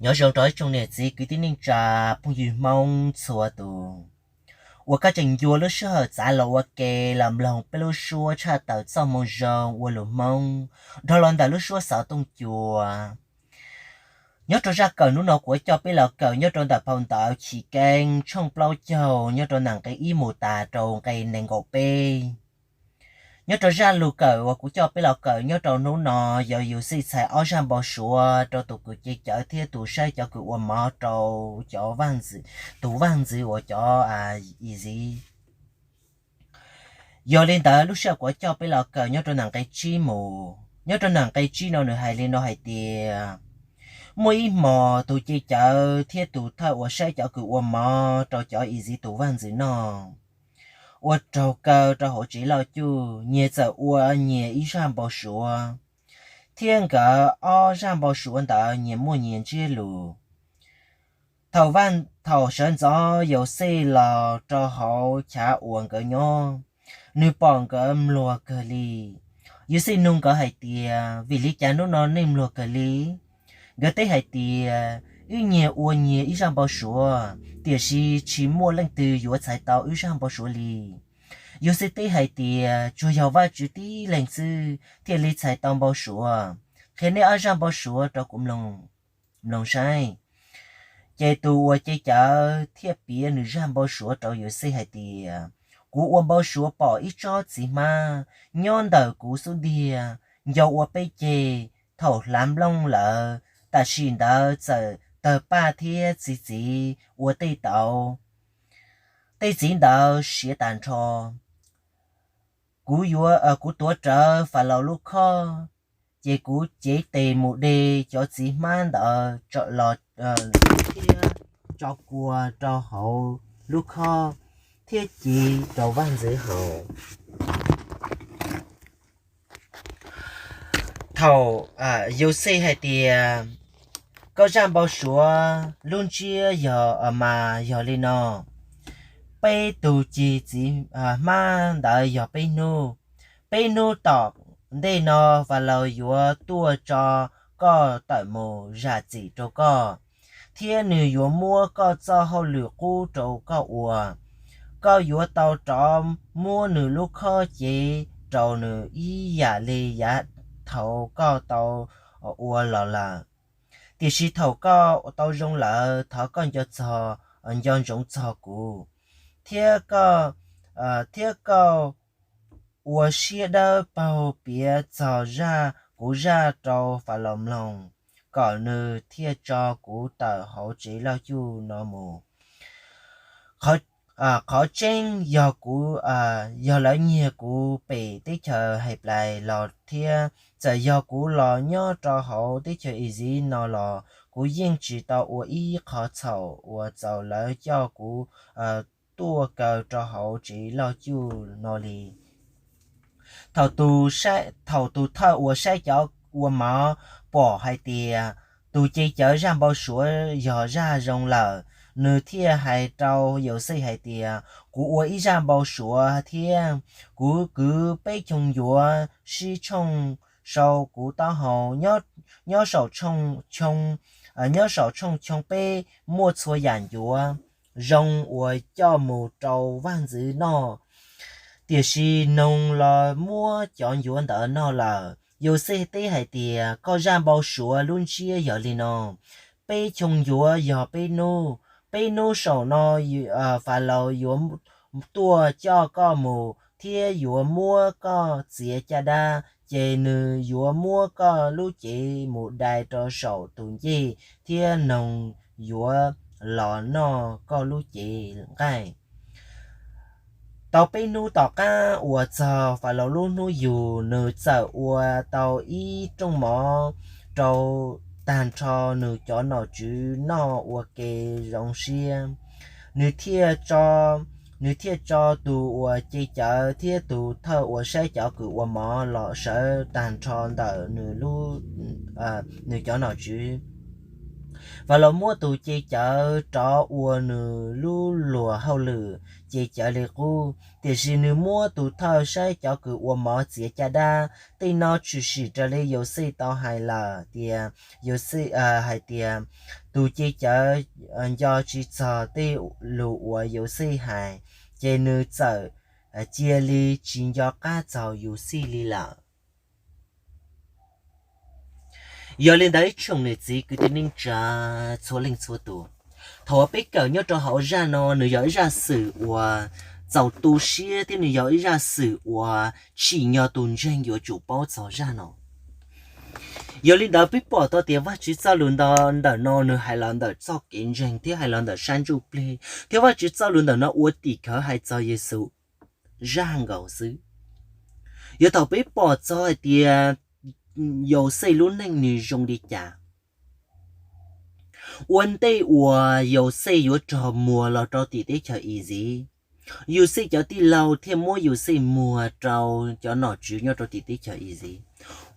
Nyob zoo rau ib tsoom niam txiv kwv tij neej tsa phooj ywg Hmoob txhua tus uas koj tseem yuav lub sij hawm txav los ua ke los mloog peb lub suab tshaj tawm txoj moo zoo ua lus Hmoob dhau los ntawm lub suab xov tooj cua. Nyob rau zaj kawm hnub no kuv coj peb los kawm nyob rau ntawm phau ntawv Chiv Keeb tshooj plaub caug nyob rau ntawm nqe ib mus tas rau nqe nees nkaum peb. Nyob rau zaj lus kawm uas kuv coj peb los kawm nyob rau hnub no yog Yus Xij txhais ob zaj npau suav rau tus kws ce cawv thiab tus saib cov kws ua mov rau cov vaj ntxwv, tus vaj ntxwv uas cov Iziv. Yog li ntawd lub sij hawm kuv coj peb los kawm nyob rau nram nqe tsib mus, nyob rau nram nqe tsib no nws hais li no hais tias, muaj ib hmos tus ce cawv thiab tus thawj uas saib cov kws ua mov rau cov Iziv tus vaj ntxwv noj, ua raug kaw rau hauv tsev loj cuj, nyias txawm ua nyias ib zaj npau suav, thiab nkawd ob zaj npau suav ntawd nyias muaj nyias ntsiab lus. Thaum sawv ntxov Yus Xij los rau hauv chav uas nkawd nyob, nws pom nkawd mluag kawg li. Yus Xij nug nkawd hais tias, vim li cas hnub no nej mluag kawg li? Nkawd teb hais tias, wb nyias ua nyias ib zaj npau suav, tiam sis tsis muaj leej twg yuav txhais tau wb zaj npau suav li. Yus Xij teb hais tias, tsuas yog Vajtswv tib leeg xwb thiaj li txhais tau npau suav. Qhia nej ob zaj npau suav rau kuv mloog saib. Ces tus uas ce cawv thiaj piav nws zaj npau suav rau Yus Xij hais tias, kuv ua npau suav pom ib tsob txiv hmab nyob ntawm kuv xub ntiag, ncau ua peb ceg. Thaum hlav nplooj lawm, tam sim ntawd txawm tawg paj thiab txi txiv ua tej tauv. Tej txiv ntawd siav tas nrho. Kuv, kuv tuav rawv Falaus lub khob, ces kuv cev tes mus de cov txiv hmab ntawd los thiab tso kua rau hauv lub khob thiab ci rau vaj ntxwv haus. Thaum Yus Xij hais tias, koj zaj npau suav lub ntsiab yog mas yog li no, peb tug cig txiv hmab ntawd yog peb hnub. Peb hnub tom ntej no Falaus yuav tuaj tso koj tawm mus zam txim rau koj, thiab nws yuav muab koj txoj hauj lwm qub rau koj ua. Koj yuav tau rov muab nws lub khob cev rau nws ib yam li yav thaud koj tau ua los lawm. Tiam sis thaum koj tau zoo lawm, thov koj nco txog, nco ntsoov txog kuv, thiab koj, thiab koj ua siab dawb paug piav txog zaj, kuv zaj rau Falaus mloog, kom nws thiaj tso kuv tawm hauv tsev loj cuj no mus. Qhov tseeb yog kuv, yog lawv nyiag kuv pem teb chaws Henplais los thiab txawm yog kuv los nyob rau hauv teb chaws Iziv no los kuv yeej tsis tau ua ib qho txhaum uas txaus lawv coj kuv tuaj kaw rau hauv tsev loj cuj no li. Thaum tus thawj uas saib cov ua mov pom hais tias tus ce cawv zaj npau suav yog zaj zoo lawm, nws thiaj hais rau Yauxej hais tias, kuv ua ib zaj npau suav thiab. Kuv kwv peb choo ncuav sib tshooj sau kuv taub hau. Nyob saum tshooj, nyob saum tshooj choo peb muaj txhua yam ncuav zoo uas coj mus rau vaj ntxwv noj. Tiam sis noog los muab cov ncuav ntawd noj lawm. Yauxej teb hais tias, koj zaj npau suav lub ntsiab yog li no: peb choo ncuav yog peb hnub. Peb hnub saum no Falaus yuav tuaj coj koj mus thiab yuav muab koj txiav caj dab, ces nws yuav muab koj lub cev mus dai rau saum tus ncej thiab noog yuav los noj koj lub cev nqaij. Tau peb hnub tom qab uas txog Falaus lub hnub yug, nws txawm ua tau ib rooj mov rau tag nrho nws cov nom tswv noj ua ke zoo siab. Nws thiaj tso tus uas ce cawv thiab tus thawj uas saib cov kws ua mov los sawv tag nrho ntawm nws cov nom tswv. Falaus muab tus ce cawv rov ua nws lub luag hauj lwm ce cawv li qub, tiam sis nws muab tus thawj saib cov kws ua mov txiav caj dab. Tej no tshwm sim raws li Yauxej tau hais lawm tias, Yauxej hais tias, tus ce cawv nco tsis txog tej lus uas Yauxej hais, ces nws txawm cia li tsis nco qab txog Yauxej li lawm. Yog li ntawd ib tsoom niam txiv kwv tij neej tsa txhua leej txhua tus, thaum uas peb kawm nyob rau hauv zaj no, nws yog ib zaj xwm uas txaus tu siab thiab nws yog ib zaj xwm uas tsim nyog tus ntseeg yuav tsum paub txog zaj no. Yog li ntawd peb pom tau tias Vajtswv txoj lus ntawm no nws hais los ntawm txoj kev ntseeg thiab hais los ntawm sab ntsuj plig, thiab Vajtswv txoj lus ntawm no ua tim khawv hais txog Yexus zaj nkaus xwb. Yog thaum peb pom txog hais tias Yauxej lub neej nws zoo li cas, ua ntej uas Yauxej yuav raug muag los rau tim teb chaws Iziv, Yauxej cov tij laug thiaj muab Yauxej muag rau cov nom tswv nyob rau tim teb chaws Iziv.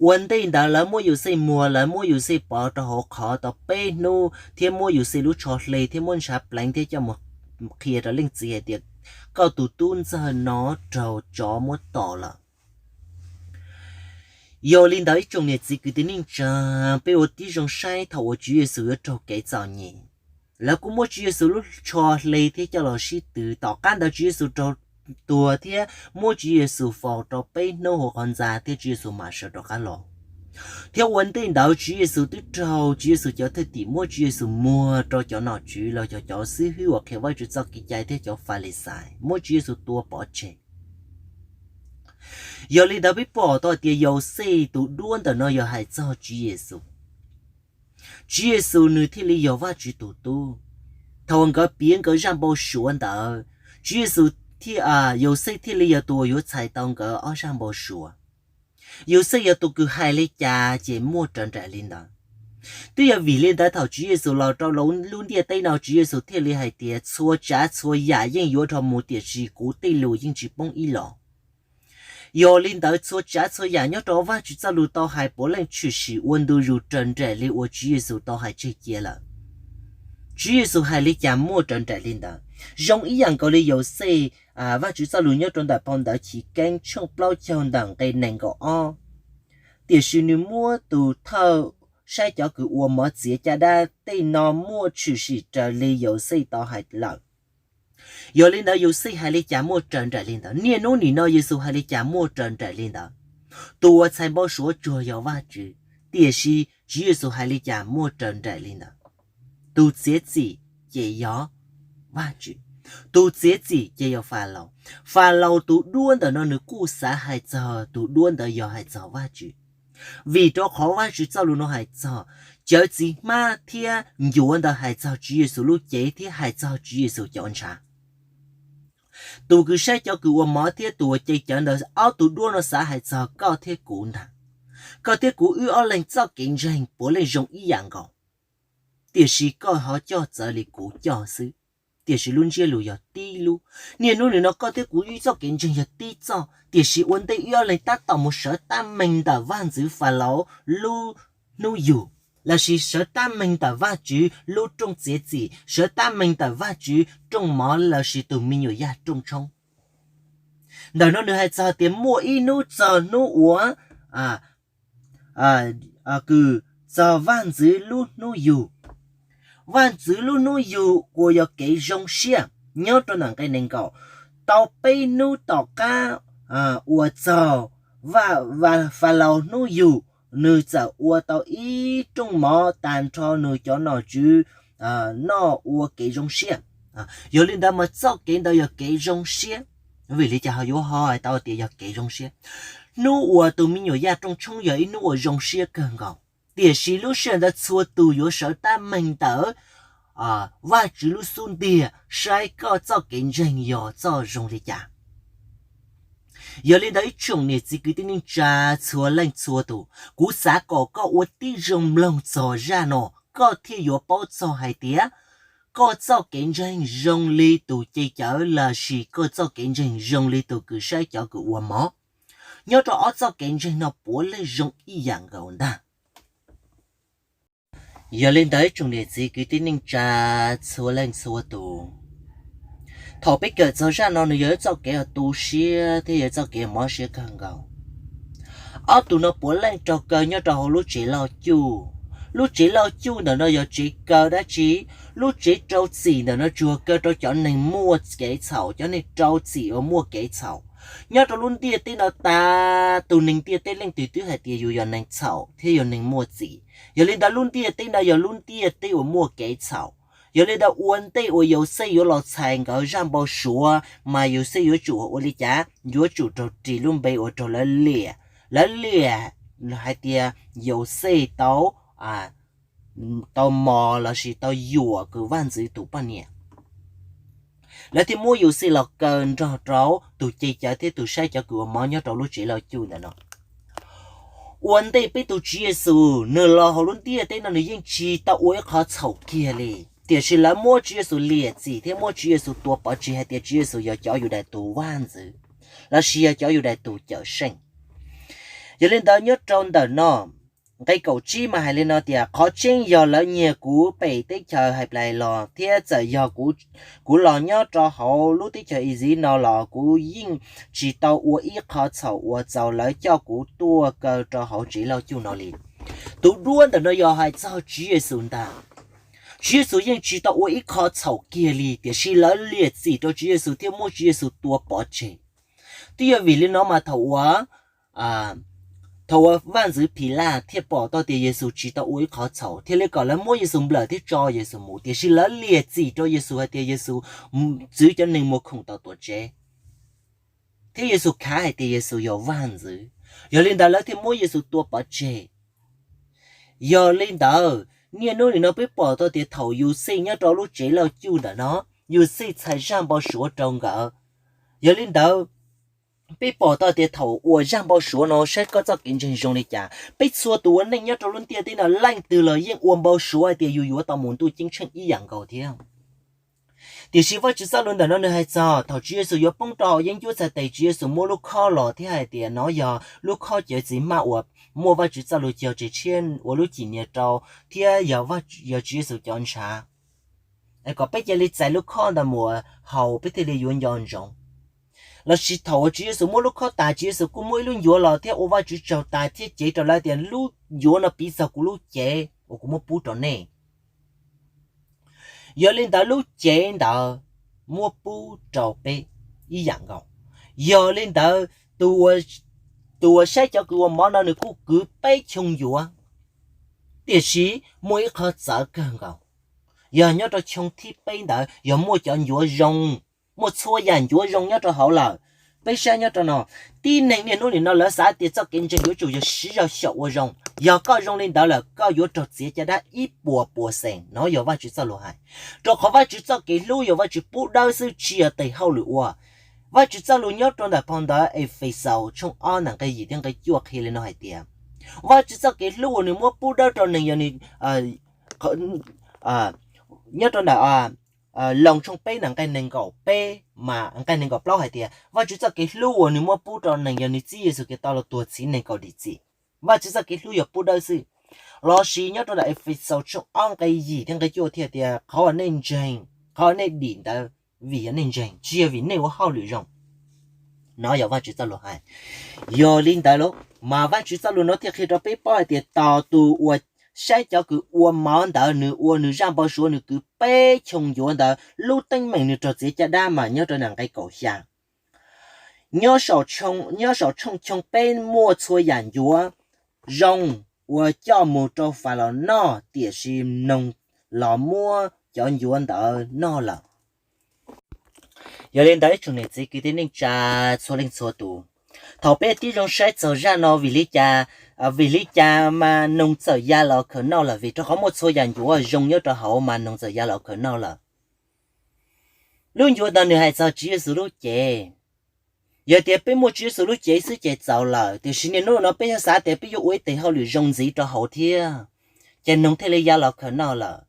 Ua ntej ntawd lawv muab Yauxej muag, lawv muab Yauxej pov rau hauv qhov tau peb hnub thiab muab Yauxej lub tsho hle thiab muab ntshav pleev thiab coj mus qhia rau leej txiv hais tias, koj tus tub ntxawg no raug tsov muab tom lawm. Yog li ntawd ib tsoom niam txiv kwv tij neej tsa, peb ua tib zoo saib thaum uas Tswv Yexus yuav raug kev txom nyem, lawv kuj muab Tswv Yexus lub tsho hle thiab coj los sib tw. Tom qab ntawd Tswv Yexus raug tuag thiab muab Tswv Yexus faus rau peb hnub hauv qhov ntxa thiab Tswv Yexus mam sawv rov qab los. Thiab ua ntej ntawd Tswv Yexus twb raug Tswv Yexus cov thwj tim muab Tswv Yexus muag rau cov nom tswv los yog cov xib hwb uas qhia Vajtswv txoj kev cai thiab cov Falixais muab Tswv Yexus tua pov tseg. Yog li ntawd peb pom tau hais tias Yauxej tus duab ntawm no yog hais txog Tswv Yexus. Tswv Yexus nws thiaj li yog Vajtswv tus tub. Thaum uas nkawd piav nkawd zaj npau suav ntawd, Tswv Yexus, Yauxej thiaj li yog tus uas yuav txhais tau nkawd ob zaj npau suav. Yauxej yog tus kws hais li cas ces muaj raws nraim li ntawd. Twb yog vim li ntawd thaum Tswv Yexus los rau lub ntiaj teb no Tswv Yexus thiaj li hais tias txhua tsav txhua yam yeej yuav dhau mus tiam sis kuv tej lus yeej tsis poob ib los. Yog li ntawd txhua tsav txhua yam nyob rau Vajtswv txoj lus tau hais puav leej tshwm sim ua ntu zus raws nraim li uas Tswv Yexus tau hais tseg cia lawm. Tswv Yexus hais li cas muaj raws nraim li ntawd. Zoo ib yam nkaus li Yauxej, Vajtswv txoj lus nyob rau ntawm phau ntawv Chiv Keeb tshooj plaub caug ntawm nqe nees nkaum ob, tiam sis nws muab tus thawj saib cov kws ua mov txiav caj dab. Tej no muaj tshwm sim raws li Yauxej tau hais lawm. Yog li ntawd Yauxej hais li cas muaj raws nraim li ntawd, niaj hnub nim no Yexus hais li cas muaj raws nraim li ntawd. Tus uas txhais npau suav tsuas yog Vajtswv, tiam sis Tswv Yexus hais li cas muaj raws nraim li ntawd. Tus txiav txim ces yog Vajtswv, tus txiav txim ces yog Falaus. Falaus tus duab ntawm no nws kuj xav hais txog tus duab ntawd yog hais txog Vajtswv, vim rau qhov Vajtswv txoj lus no hais txog cawv txiv hmab thiab ncuav ntawd hais txog Tswv Yexus lub cev thiab hais txog Tswv Yexus cov ntshav. Tus kws saib cov kws ua mov thiab tus uas ce cawv ntawd ob tug duab no xav hais txog koj thiab kuv ntag. Koj thiab kuv wb ob leeg txoj kev ntseeg puav leej zoo ib yam nkaus, tiam sis koj ho coj txawv li kuv coj xwb, tiam sis lub ntsiab lus yog tib lub. Niaj hnub nim no koj thiab kuv wb txoj kev ntseeg yog tib txoj, tiam sis ua ntej wb ob leeg tab tom mus sawv tab meeg ntawm vaj ntxwv Falaus lub hnub yug, lossis sawv tab meeg ntawm Vajtswv lub rooj txiav txim, sawv tab meeg ntawm Vajtswv rooj mov lossis tus me nyuam yaj rooj tshoob. Ntawm no nws hais txog tias muaj ib hnub txog hnub uas, kws txog vaj ntxwv lub hnub yug. Vaj ntxwv lub hnub yug uas yog kev zoo siab nyob rau ntawm nqe nees nkaum, tau peb hnub tom qab uas txog Falaus hnub yug, nws txawm ua tau ib rooj mov tag nrho nws cov nom tswv noj ua kev zoo siab. Yog li ntawd mas txoj kev ntawd yog kev zoo siab. Vim li cas ho yuav ho hais tau tias yog kev zoo siab? Hnub uas tus me nyuam yaj rooj tshoob yog ib hnub uas zoo siab kawg nkaus, tiam sis lub sij hawm ntawd txhua tus yuav sawv tab meeg ntawm Vajtswv lub xub ntiag saib koj txoj kev ntseeg yog txoj zoo li cas. Yog li ntawd ib tsoom niam txiv kwv tij neej tsa txhua leej txhua tus, kuv xav kom koj ua tib zoo mloog txog zaj no, koj thiaj yuav paub txog hais tias koj txoj kev ntseeg zoo li tus ce cawv lossis koj txoj kev ntseeg zoo li tus kws saib cov kws ua mov. Nyob rau ob txoj kev ntseeg no puav leej zoo ib yam nkaus ntag. Yog li ntawd ib tsoom niam txiv kwv tij neej tsa txhua leej txhua tus, thaum peb kawm txog zaj no nws yog ib txoj kev uas tu siab thiab yog ib txoj kev mob siab kawg nkaus. Ob tug no puav leej raug kaw nyob rau hauv lub tsev loj cuj. Lub tsev loj cuj ntawm no yog tsev kaw dab tsi? Lub tsev rau txim ntawm no tsuas kaw rau cov neeg muaj kev txhaum, cov neeg rau txim uas muaj kev txhaum. Nyob rau lub ntiaj teb no tas tus neeg ntiaj teb leej twg twb hais tias yus yog neeg txhaum thiab yog neeg muaj txim. Yog li ntawd lub ntiaj teb no yog lub ntiaj teb uas muaj kev txhaum. Yog li ntawd ua ntej uas Yauxej yuav los txhais nkawd zaj npau suav mas Yauxej yuav tsum ua li cas? Yuav tsum raug ris lub npe uas raug lawv liam. Lawv liam hais tias Yauxej tau, tau mos lossis tau yuam kws vaj ntxwv tus poj niam. Lawv thiaj muab Yauxej los kaw nrog rau tus ce cawv thiab tus saib cov kws ua mov nyob rau lub tsev loj cuj ntawm no. Ua ntej peb tus Tswv Yexus nws los hauv lub ntiaj teb no nws yeej tsis tau ua ib qhov txhaum kiag li, tiam sis lawv muab Tswv Yexus liam txim thiab muab Tswv Yexus tua pov tseg hais tias Tswv Yexus yog cov Yudais tus vaj ntxwv lossis yog cov Yudais tus cawm seej. Yog li ntawd nyob rau ntawm no, nqe kaum tsib mas hais li no tias, qhov tseeb yog lawv nyiag kuv pem teb chaws Henplais los, thiab txawm yog kuv los nyob rau hauv lub teb chaws Iziv no los kuv yeej tsis tau ua ib qho txhaum uas txaus lawv coj kuv tuaj kaw rau hauv tsev loj cuj no li. Tus duab ntawm no yog hais txog Tswv Yexus ntag. Tswv Yexus yeej tsis tau ua ib qho txhaum kiag li, tiam sis lawv liam txim rau Tswv Yexus thiab muab Tswv Yexus tua pov tseg. Twb yog vim li no mas thaum uas, thaum uas vaj ntxwv Philaj thiaj pom tau tias Yexus tsis tau ua ib qho txhaum thiaj li kom lawv muab Yexus nplawm thiab tso Yexus mus, tiam sis lawv liam txim rau Yexus hais tias Yexus txwv cov neeg muag khoom tom tuam tsev, thiab Yexus khav hais tias Yexus yog vaj ntxwv. Yog li ntawd lawv thiaj muab Yexus tua pov tseg. Yog li ntawd, niaj hnub nim no peb pom tau tias thaum Yauxej nyob rau lub tsev loj cuj ntawm no, Yauxej txhais zaj npau suav rau nkawd. Yog li ntawd, peb pom tau tias thaum uas zaj npau suav no saib koj txoj kev ntseeg zoo li cas. Peb txhua tus ua neej nyob rau lub ntiaj teb no leej twg los yeej ua npau suav hais tias yus yuav tau mus ntuj ceeb tsheej ib yam nkaus thiab. Tiam sis Vajtswv txoj lus ntawm no nws hais txog thaum Tswv Yexus yuav poob rau hauv yeeb ncuab txhais tes, Tswv Yexus muab lub khob los thiab hais tias no yog lub khob cawv txiv hmab uas muaj Vajtswv txoj lus cog tseg tshiab ua lub cim nias rau, thiab yog, yog Tswv Yexus cov ntshav, kom peb cia li txais lub khob ntawd mus haus peb thiaj li yuav nco ntsoov. Lossis thaum uas Tswv Yexus muab lub khob tas, Tswv Yexus kuj muab ib lub ncuav los thiab ua Vajtswv tsaug tas thiab cev rau lawv tias lub ncuav no piv txog kuv lub cev uas kuv muab pub rau nej. Yog li ntawd lub cev ntawd muab pub rau peb ib yam nkaus. Yog li ntawd, tus uas saib cov kws ua mov no nws kuj kwv peb choo ncuav, tiam sis muaj ib qho txawv kawg nkaus. Yog nyob rau choo thib peb ntawd yog muaj cov ncuav zoo, muaj txhua yam ncuav zoo nyob rau hauv lawm. Peb saib nyob rau no, tib neeg niaj hnub nim no lawv xav tias txoj kev ntseeg yuav tsum yog siv zog xyaum ua zoo. Yog koj zoo li ntawd lawm koj yuav raug txiav caj dab ib puas puas xees, no yog Vajtswv txoj lus hais. Rau qhov Vajtswv txoj kev hlub yog Vajtswv pub dawb xwb tsis yog tes hauj lwm ua. Vajtswv txoj lus nyob rau ntawm phau ntawv Efexaus tshooj ob ntawm nqe yim thiab nqe cuaj qhia li no hais tias, Vajtswv txoj kev hlub uas nws muab pub dawb rau neeg yog nws, nyob rau ntawm Loos tshooj peb ntawm nqe nees nkaum peb mas nqe nees nkaum plaub hais tias Vajtswv txoj kev hlub uas nws muab pub rau neeg yog nws txib Yexus Khetos los tuag txhiv neeg kom dim txim. Vajtswv txoj kev hlub yog pub dawb xwb. Lossis nyob rau ntawm Efexaus tshooj ob nqe yim thiab nqe cuaj thiaj tias qhov uas nej ntseeg, qhov uas nej dim ntawd vim yog nej ntseeg tsis yog vim nej ua hauj lwm zoo. No yog Vajtswv txoj lus hais. Yog li ntawd los mas Vajtswv txoj lus no thiaj qhia rau peb paub hais tias tos tus uas saib cov kws ua mov ntawd nws ua nws zaj npau suav nws kwv peb choo ncuav ntawd lub teeb meem nws raug txiav caj dab mas nyob rau ntawm nqe kaum xya. Nyob saum tshooj choo peb muaj txhua yam ncuav zoo uas coj mus rau Falaus noj, tiam sis noog los muab cov ncuav ntawd noj lawm. Yog li ntawd ib tsoom niam txiv kwv tij neej tsa txhua leej txhua tus, thaum peb tib zoo saib txog zaj no vim li cas, vim li cas mas noog txawm ya los khaws noj lawm? Vim rau qhov muaj txhua yam ncuav zoo nyob rau hauv mas noog txawm ya los khaws noj lawm. Lub ncuav ntawd nws hais txog Tswv Yexus lub cev. Yog tias peb muaj Tswv Yexus lub cev xwb ces txaus lawm, tiam sis niaj hnub no peb yog xav tias peb yuav ua ib tes hauj lwm zoo ntxiv rau hauv thiab, ces noog thiaj li ya los khaws noj lawm.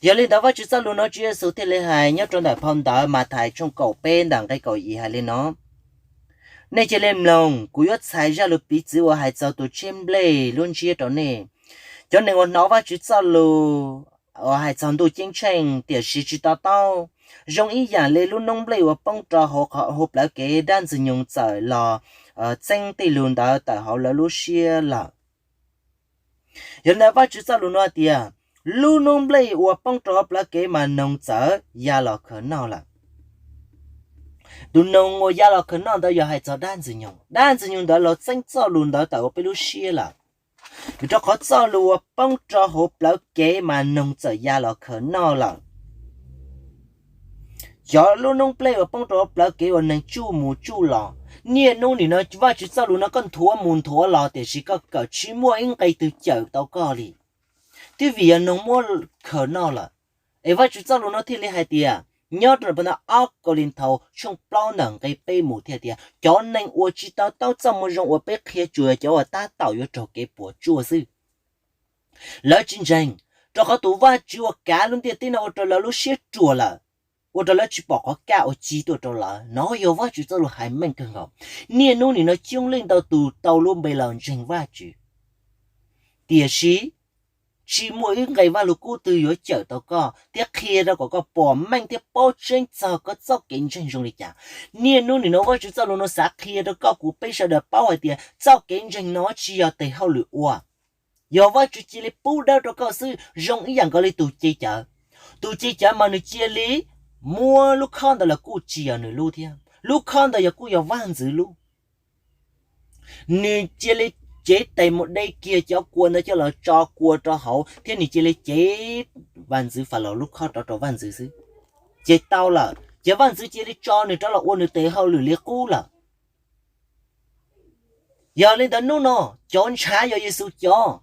Yog li ntawd Vajtswv txoj lus no Tswv Yexus thiaj li hais nyob rau ntawm phau ntawv Mathais tshooj kaum peb ntawm nqe kaum yim hais li no: Nej cia li mloog, kuv yuav txhais zaj lus piv txwv uas hais txog tus tsheb nplej lub ntsiab rau nej. Cov neeg uas hnov Vajtswv txoj lus uas hais txog ntuj ceeb tsheej tiam sis tsis to taub, zoo ib yam li lub noob nplej uas poob rau hauv plawv kev, dab Ntxwg Nyoog txawm los txeeb tej lus ntawd tawm hauv lawv lub siab lawm. Yog li ntawd Vajtswv txoj lus no hais tias, lub noob nplej uas poob rau hauv plawv kev mas noog txawm ya los khaws noj lawm. Tus noog uas ya los khaws noj ntawd yog hais txog dab Ntxwg Nyoog. Dab Ntxwg Nyoog ntawd los txeeb txoj lus ntawd tawm hauv peb lub siab lawm. Vim rau qhov txoj lus uas poob rau hauv plawv kev mas noog txawm ya los khaws noj lawm. Cov lub noob nplej uas poob rau hauv plawv kev uas neeg tsuj mus tsuj los, niaj hnub nim no Vajtswv txoj lus no koj nthuav mus nthuav los tiam sis koj kawm tsis muaj ib nqe twg cawm tau koj li. Twb vim yog noog muab khaws noj lawm. Es Vajtswv txoj lus no thiaj li hais tias, nyob rau ntawm ob Kauleethaus tshooj plaub ntawm nqe peb mus thiaj tias, cov neeg uas tsis to taub txoj moo zoo uas peb qhia tsuas yog cov uas tab tom yuav raug kev puas tsuaj xwb. Lawv tsis ntseeg, rau qhov tus vaj tswv uas kav lub ntiaj teb no ua rau lawv lub siab ruam lawm, ua rau lawv tsis pom qhov kaj uas ci tuaj rau lawv. No yog Vajtswv txoj lus hais meej kawg nkaus. Niaj hnub nim no coob leej ntau tus tau lub npe los ntseeg Vajtswv, tiam sis tsis muaj ib nqe Vajluskub twg yuav cawm tau koj thiab qhia rau kom koj pom meej thiab paub tseeb txog koj txoj kev ntseeg zoo li cas. Niaj hnub nim no Vajtswv txoj lus no xav qhia rau koj kuv peb sawv daws paub hais tias txoj kev ntseeg no tsis yog tes hauj lwm ua. Yog Vajtswv cia li pub dawb rau koj xwb, zoo ib yam nkaus li tus ce cawv. Tus ce cawv mas nws cia li muab lub khob ntawd los kuj tsis yog nws lub thiab, lub khob ntawd yog kuj yog vaj ntxwv lub. Nws cia li cev tes mus de kiag cov kua ntawd coj los tso kua rau hauv thiab nws cia li cev vaj ntxwv Falaus lub khob rov rau vaj ntxwv xwb, ces tau lawm. Ces vaj ntxwv cia li tso nws rov los ua nws tes hauj lwm li qub lawm. Yog li ntawd hnub no cov ntshav yog Yexus cov,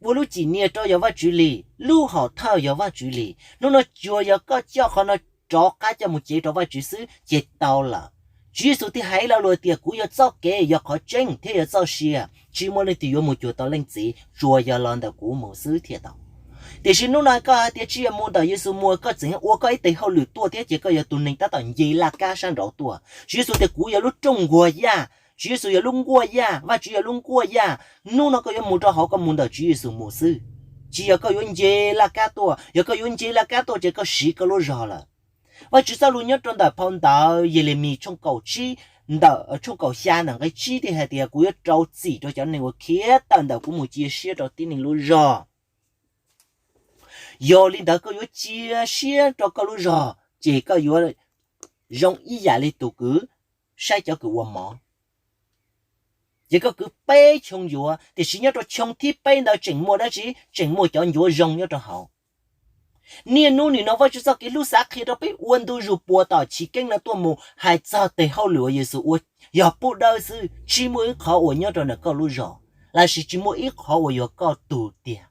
ua lub cim nias rau yog Vajtswv li, lub hom thawj yog Vajtswv li. Hnub no tsuas yog koj coj qhov no rov qab coj mus cev rau Vajtswv xwb ces tau lawm. Tswv Yexus thiaj hais lo lus tias kuv yog txoj kev, yog qhov tseeb thiab yog txoj sia, tsis muaj leej twg yuav mus cuag tau Leej Txiv tsuas yog los ntawm kuv mus xwb thiaj tau. Tiam sis hnub no koj hais tias tsis yog mus ntawm Yexus mus, koj tseem ua koj ib tes hauj lwm tuaj thiab ces koj yog tus neeg tab tom nce laj kab sab nraud tuaj. Tswv Yexus tias kuv yog lub rooj nkuaj yaj, Tswv Yexus yog lub nkuaj yaj, Vajtswv yog lub nkuaj yaj. Hnub no koj yuav mus rau hauv koj mus ntawm Tswv Yexus mus xwb, tsis yog koj yuav nce laj kab tuaj. Yog koj yuav nce laj kab tuaj ces koj siv koj lub zog lawm. Vajtswv txoj lus nyob rau ntawm phau ntawv Yelemis tshooj kaum tsib, ntawm tshooj kaum xya ntawm nqe tsib thiaj hais tias kuv yuav rau txim rau cov neeg uas khiav tawm ntawm kuv mus cia siab rau tib neeg lub zog. Yog li ntawd koj yuav cia siab rau koj lub zog ces koj yuav zoo ib yam li tus kwv saib cov kws ua mov. Ces koj kwv peb choo yuav, tiam sis nyob rau choo thib peb ntawd tseem muaj dab tsi? Tseem muaj cov ncuav zoo nyob rau hauv. Niaj hnub nim no Vajtswv txoj kev hlub xav qhia rau peb ua ntu zus puas tom chiv keeb no tuaj mus hais txog tes hauj lwm uas Yexus ua, yog pub dawb xwb, tsis muaj ib qhov uas nyob rau ntawm koj lub zog, lossis tsis muaj ib qhov uas yog koj tug tiag.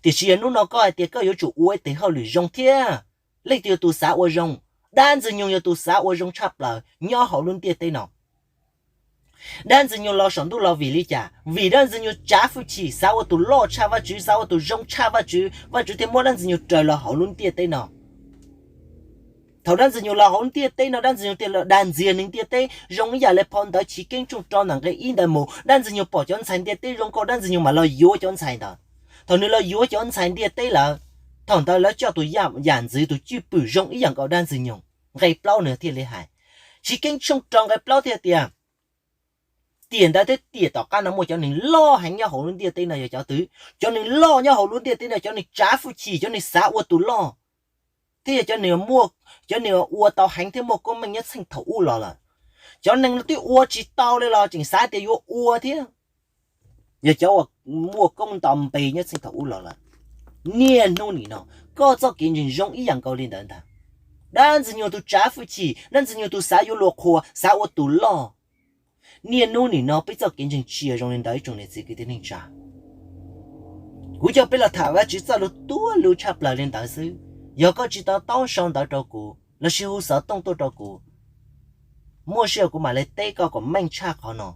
Tiam sis yog hnub no koj hais tias koj yuav tsum ua ib tes hauj lwm zoo thiab, leej twg yog tus xav ua zoo? Dab Ntxwg Nyoog yog tus xav ua zoo tshaj plaws nyob hauv lub ntiaj teb no. Dab Ntxwg Nyoog los saum ntuj los vim li cas? Vim dab Ntxwg Nyoog tsav hwj chim xav ua tus loj tshaj Vajtswv, xav ua tus zoo tshaj Vajtswv, Vajtswv thiaj muab dab Ntxwg Nyoog raws los hauv lub ntiaj teb no. Thaum dab Ntxwg Nyoog los hauv ntiaj teb no, dab Ntxwg Nyoog thiaj los dag ntxias neeg ntiaj teb zoo ib yam li phau ntawv Chiv Keeb tshooj rau ntawm nqe ib ntawd mus. Dab Ntxwg Nyoog pom cov ntxhais ntiaj teb zoo nkauj, dab Ntxwg Nyoog mam los yuav cov ntxhais ntawd. Thaum nws los yuav cov ntxhais ntiaj teb lawm, thaum ntawd lawv coj tus yam ntxwv tus cwj pwm zoo ib yam nkaus dab Ntxwg Nyoog. Nqe plaub nws thiaj li hais, Chiv Keeb tshooj rau nqe plaub thiaj tias, tiam ntawd thiab tiam tom qab no muaj cov neeg loj heev nyob hauv lub ntiaj teb no yog cov twg? Cov neeg loj nyob hauv lub ntiaj teb no, cov neeg tsav hwj chim, cov neeg xav ua tus loj, thiab yog cov neeg, cov neeg ua tau heev thiab muaj koob meej nyob txheej thaum ub los lawm. Cov neeg no twb ua tsis tau li los tseem xav tias yuav ua thiab, yog cov uas muaj koob nto npe nyob txheej thaum ub los lawm. Niaj hnub nim no, koj txoj kev ntseeg zoo ib yam nkaus li ntawd ntag. Dab Ntxwg Nyoog tus tsav hwj chim, dab Ntxwg Nyoog tus xav yuav luag qhuas, xav ua tus loj. Niaj hnub nim no peb txoj kev ntseeg tsis yog zoo li ntawd ib tsoom niam txiv kwv tij neej tsa. Kuv coj peb los tham Vajtswv txoj lus tuab lus tshaj plaws li ntawd xwb. Yog koj tsis to taub sau ntawv rau kuv lossis hu xov tooj tuaj rau kuv, muaj sij hawm kuv mam li teb koj kom meej tshaj qhov no.